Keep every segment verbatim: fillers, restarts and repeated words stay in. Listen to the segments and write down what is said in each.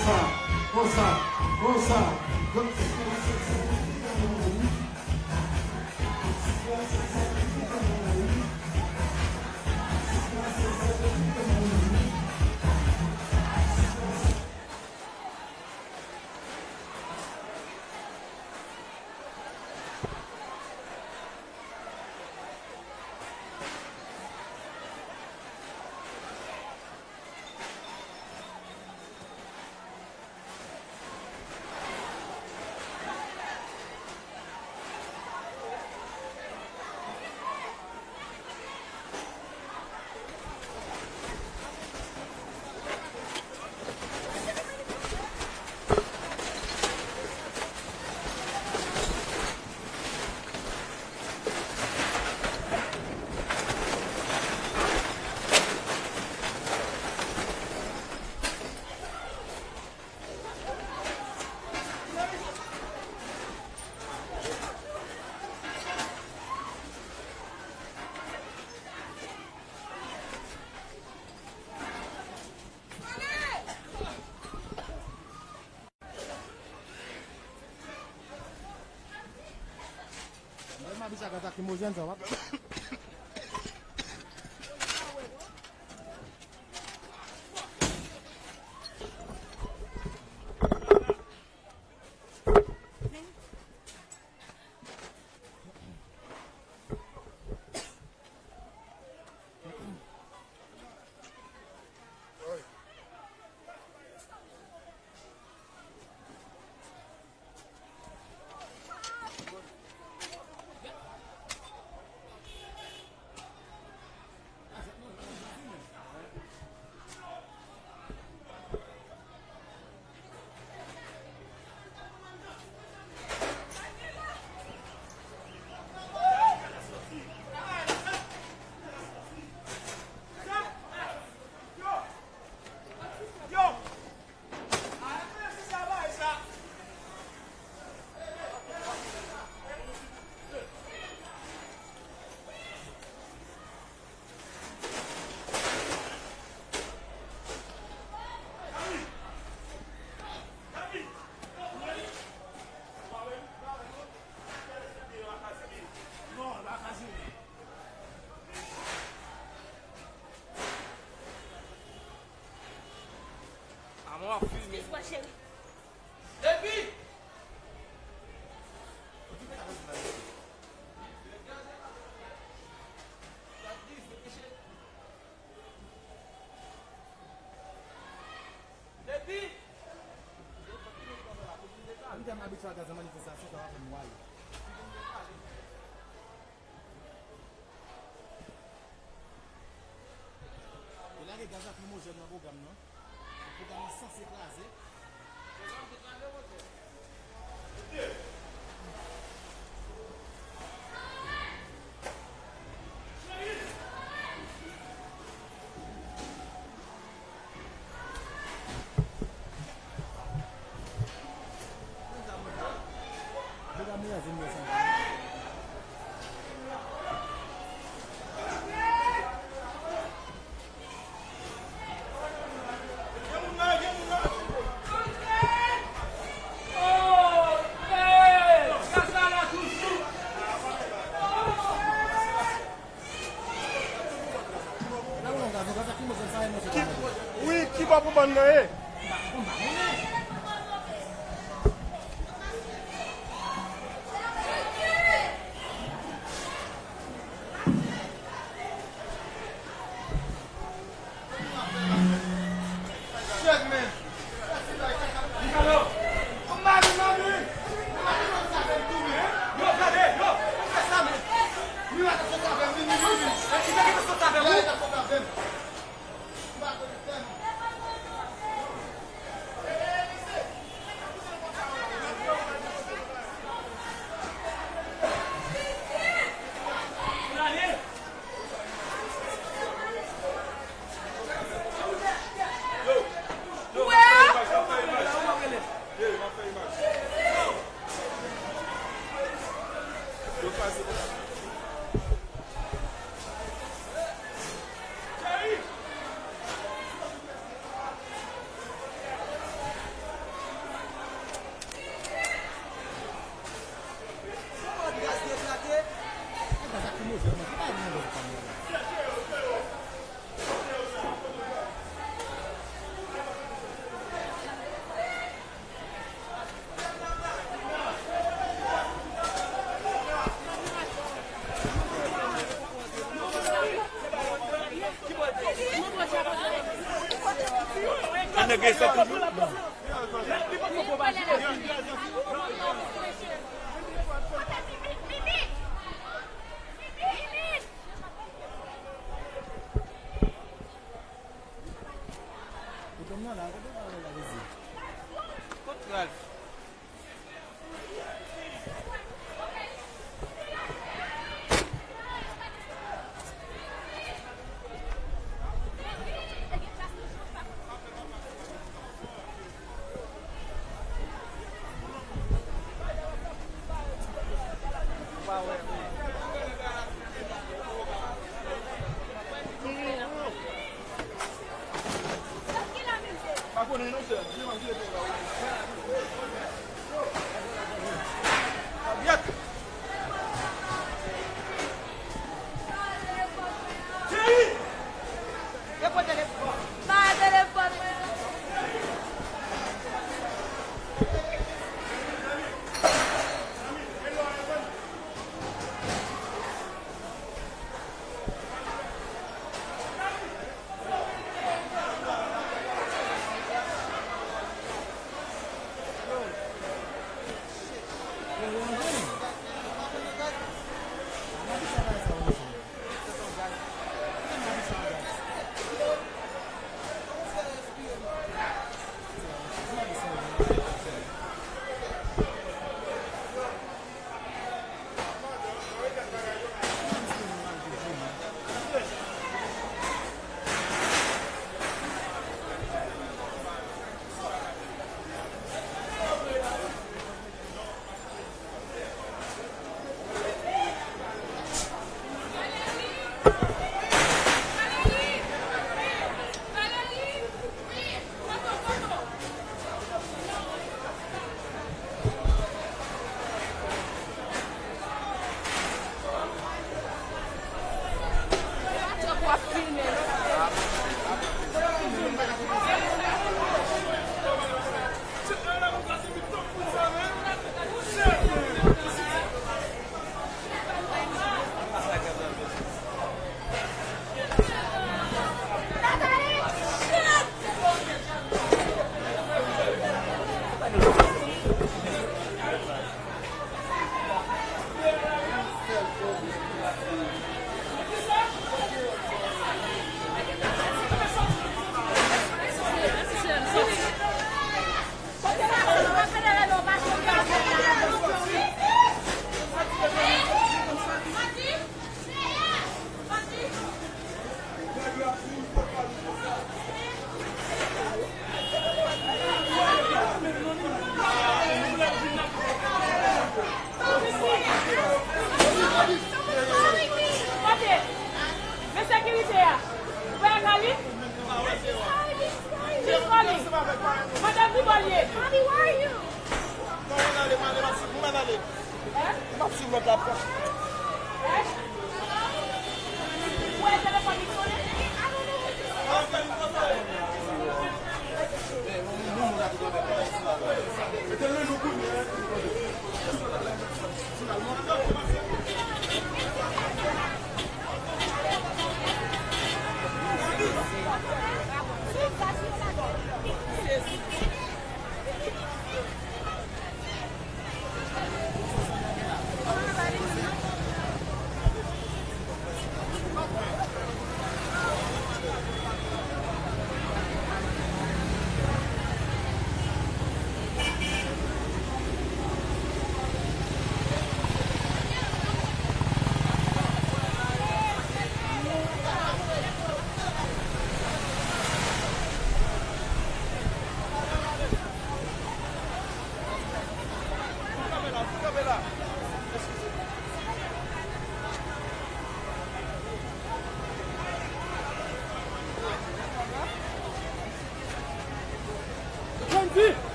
Konsa, konsa, konsa. Mwen m abitye ak gaz lakrimojèn sa, w ap. Amon ap filme. Epi! Epi! M tèlman abitye a gaz nan manifestasyon, sa va fè m wè. Yo lage gaz lakrimojèn nan pwogram nan. Pwogram nan sanse kraze. Wi, ki bò pou bann nan ye? Gen sa toujou. Kot Ralph? Kote? Men sekirite a. Ou pa ka li? She's coming. Madanm, ki bò l ye? Mommy, where are you? Hein? M ap swiv lòt la pran. Hein? Ou wè telefòn li sonnen?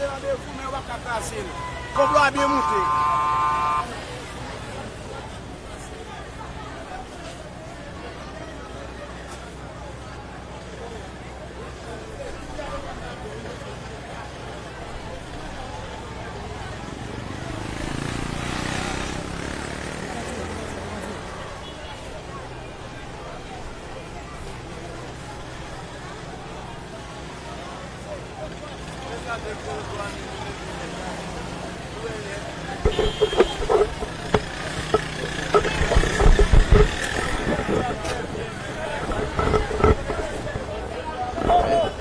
Randevou, men yo pa ka kraze l. Konplo a byen moute.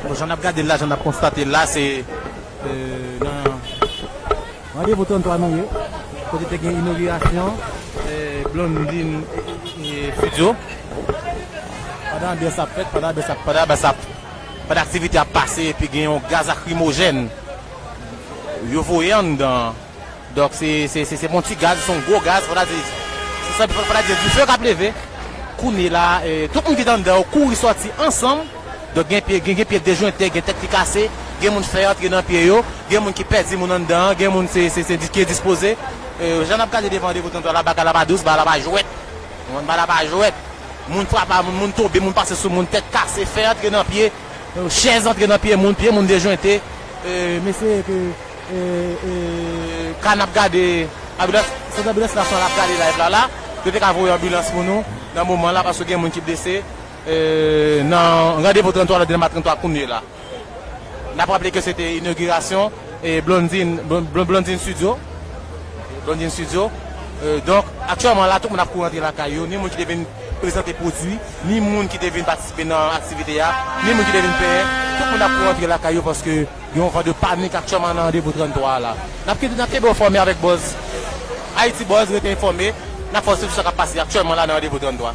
Bon, jan n ap gade l la, jan n ap konstate l la, se, euh, nan Randevou trannntwa nou ye, kote te gen inogirasyon, eh, Blondine, eh, Studio. Pandan anbyans ap fèt, pandan anbyans ap, pandan anbyans ap, pandan aktivite ap pase, epi gen yon gaz lakrimojèn yo voye anndan. Donk, se, se, se, se yon ti gaz, se yon gwo gaz, fò ta di, se, se, fò ta di, dife k ap leve. Kounye la, eh, tout moun ki te anndan yo kouri sòti ansanm. Donk, gen pye, gen, gen pye dejwente, gen tèt ki kase, gen moun fè antre nan pye yo, gen moun ki pèdi moun anndan an, gen moun se, se, se di-, ki endispoze. Eh, jan n ap gade devan Randevou trannntwa la, bagay la pa dous, bagay la pa jwèt. Ou konprann, bagay la pa jwèt. Moun frape a moun, moun tonbe, moun pase sou moun, tèt kase, fè antre nan pye, eh, chèz antre nan pye moun, pye moun dejwente. Eh, mesye ke E, e, ka n ap gade, anbilans, sant anbilans nasyonal ap gade live la, la. Yo te ka voye anbilans pou nou nan moman la, paske gen moun ki blese, e, nan Randevou trannntwa, nan Delma trannntwa kounye la. N ap raple ke se te inogirasyon, e, Blondine, Blon-, Blon-, Blondine Studio. Blondine Studio. E, donk, aktyèlman la, tout moun ap kouri rantre lakay yo, ni moun ki te vin prezante pwodui, ni moun ki te vin patisipe nan aktivite a, ni moun ki te vin penyen, tout moun ap kouri rantre lakay yo paske Gen yon van de panik aktyèlman nan Randevou trannntwa a la. N ap kenbe, n ap kenbe w enfòme avèk Buzz. Haiti Buzz, rete enfòme. N ap fè w swiv sa k ap pase aktyèlman la nan Randevou trannntwa.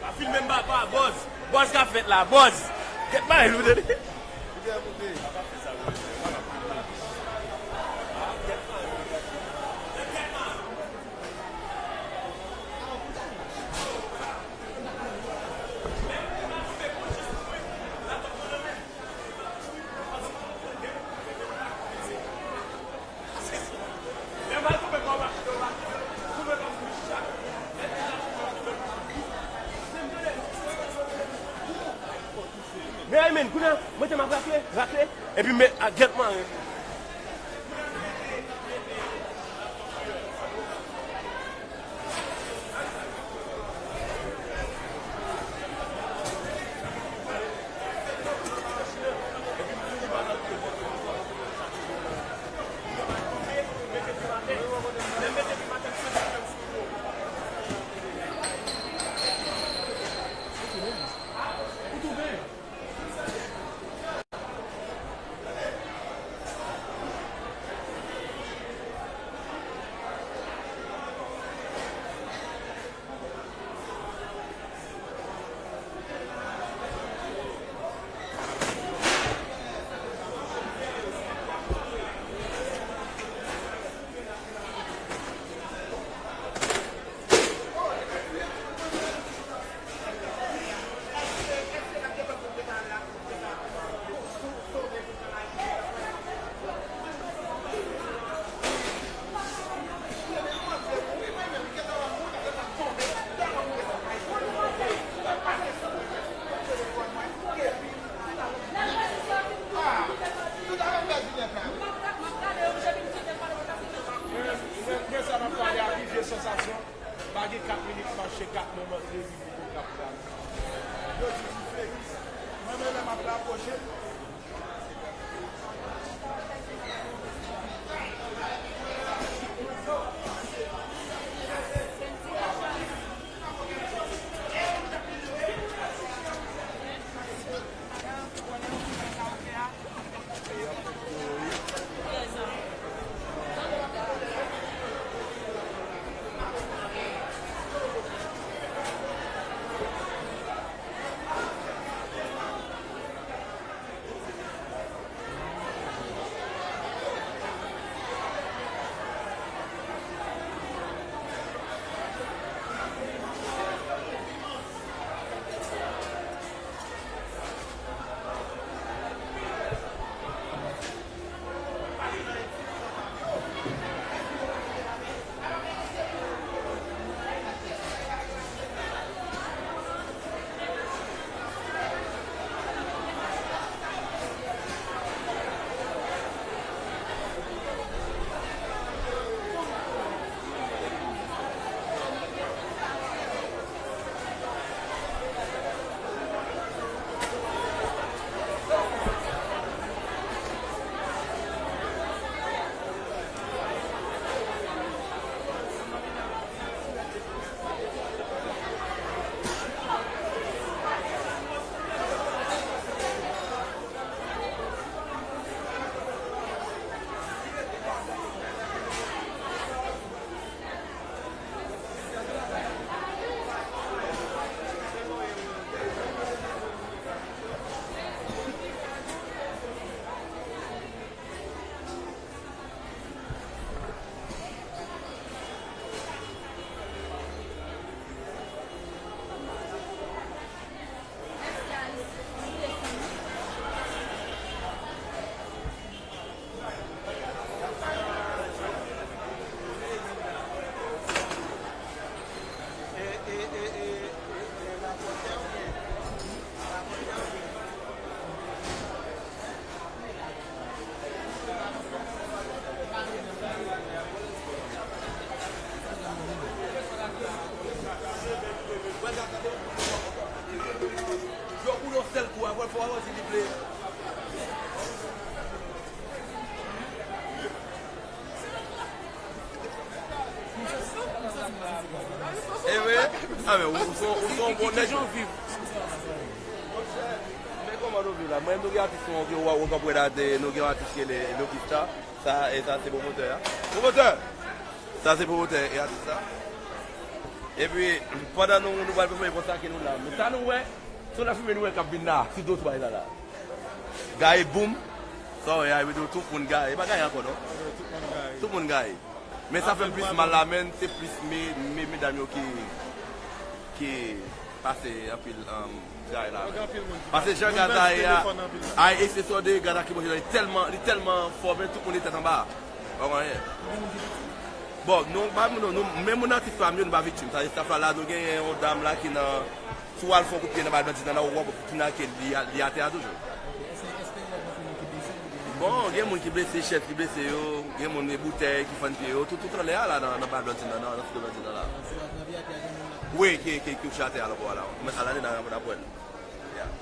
Pa filme m papa, buzz. Buzz k ap fèt la, buzz. Kèt bagay nou tande. Men ay men, kounye a, mwen te m ap rakle, rakle, epi men, a, gèt mwen. Che kat moman de vi pou kap la. Yo di dife. Mwen menm lè m ap rapwoche. Yo boule yon sèl kou, apre l fè w avanse li vle. E vre? A, men ou, ou se yon, ou se yon bon nèg. Men kòman nou viv la? Mwen, nou gen atis nou, nou gen, w ap wè la, nou gen yon atis ki rele Lokista. Sa, e sa se pwomotè a. Pwomotè! Sa se pwomotè e atis la. Epi, pandan nou, nou pral pèfòme konsa ke nou la. Men sa nou wè, se yon lafimen nou wè k ap vin la, sou do tway la la. Gaye boum. Sa w wè a, epi tou, tout moun gaye. E pa gaye ankò, non? Tout moun gaye. Men sa fè m plis mal la, men se plis me, me, medam yo ki, ki pase anpil, um, gaye la. Paske jan gaz la ye a, ay, e se sòde gaz lakrimojèn nan, li tèlman, li tèlman fò, men tout moun li tèt anba. Pa konn anyen. Bon, nou, pa moun, nou, nou, men moun atis pa m yo, nou pa viktim. Sa, staff la, la, nou genyen yon dam la ki nan, si w al fè yon kout pye nan bal bandi nan, w ap, w ap, ki nan ke li, li atè a toujou. Bon, gen moun ki blese, chèf ki blese yo, gen moun gen boutèy ki fann pye yo, tout, tout anlè a la nan, nan bal bandi nan, nan, nan site bandi nan la. Wi, ki, ki, ki kouche atè a la, vwala. Mwen sa la, nan, nan pwen. Yeah.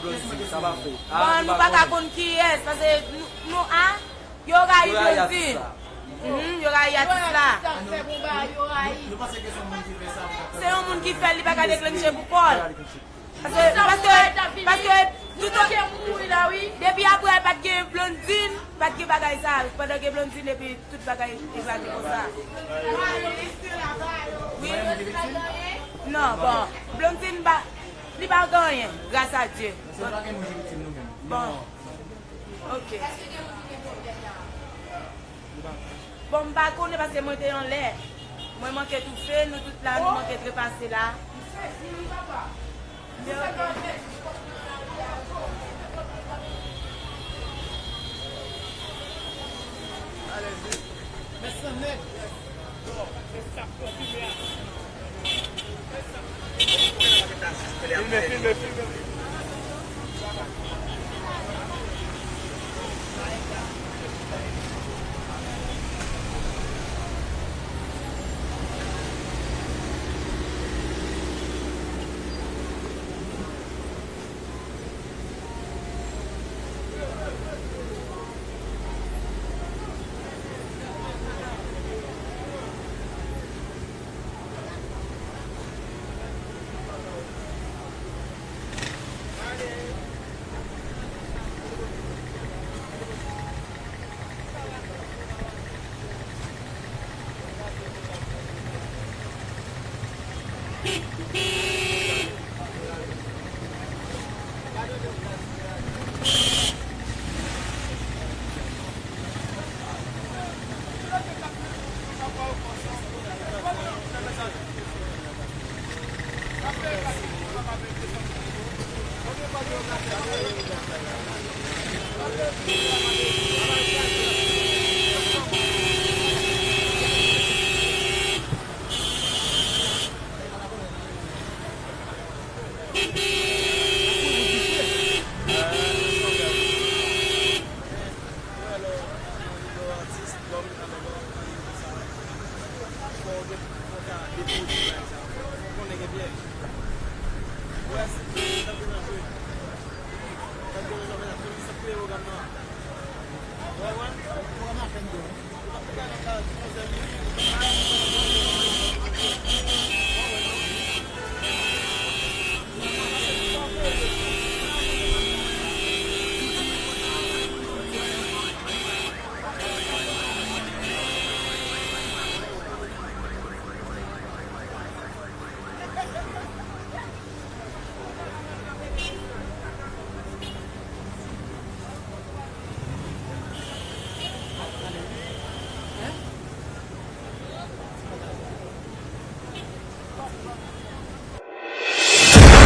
Blondine, sa pa fèt. Bon, nou pa ka konn kiyès, paske nou, nou a, yo rayi Blondine. Mhm, yo rayi atis la. Sa fè bon bagay, yo rayi. Se yon moun ki fè l, li pa ka deklanche pou kò l. Paske, paske, paske tout depi apre pa t gen Blondine, pa t gen bagay sa. Pandan gen Blondine, epi tout bagay eklate konsa. Wi. Non, bon, Blondine pa, li pa gen anyen, gras a Dye. Bon, ok. Bon, m pa konnen paske mwen te anlè. Mwen manke toufe, nou tout la, nou manke trepase la. Filme, filme, filme.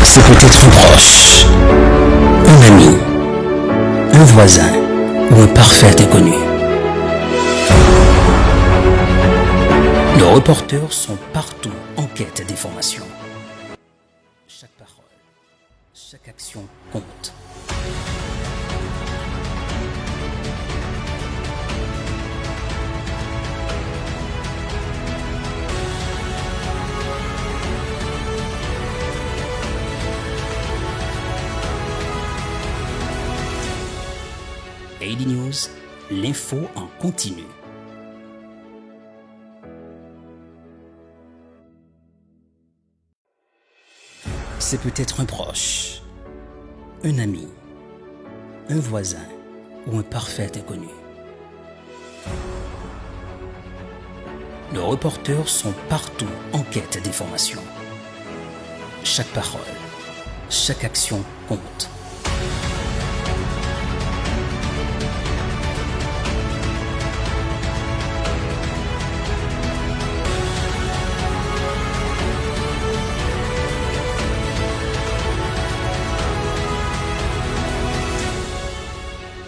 C'est peut-être un proche, un ami, un voisin ou un parfait inconnu. Nos reporters sont partout en quête d'informations. Chaque parole, chaque action compte. A D News, l'info en continu. C'est peut-être un proche, un ami, un voisin ou un parfait inconnu. Nos reporters sont partout en quête d'informations. Chaque parole, chaque action compte.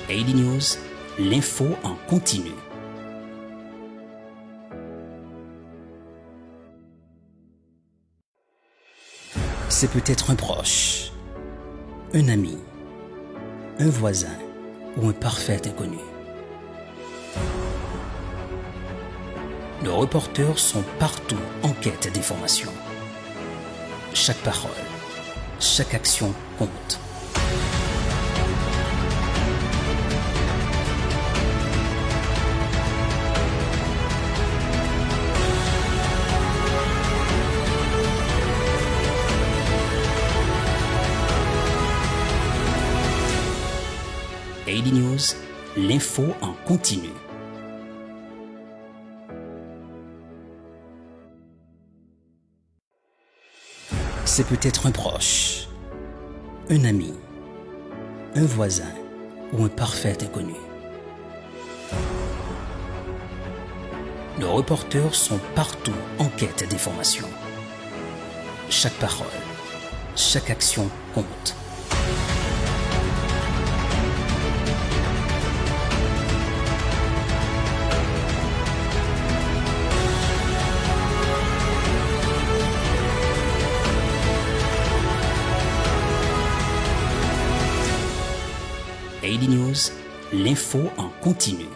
A D News, l'info en continu. C'est peut-être un proche, un ami, un voisin ou un parfait inconnu. Nos reporters sont partout en quête d'informations. Chaque parole, chaque action compte. A D News, l'info en continu. C'est peut-être un proche, un ami, un voisin ou un parfait inconnu. Nos reporters sont partout en quête d'informations. Chaque parole, chaque action compte. A D News, l'info en continu.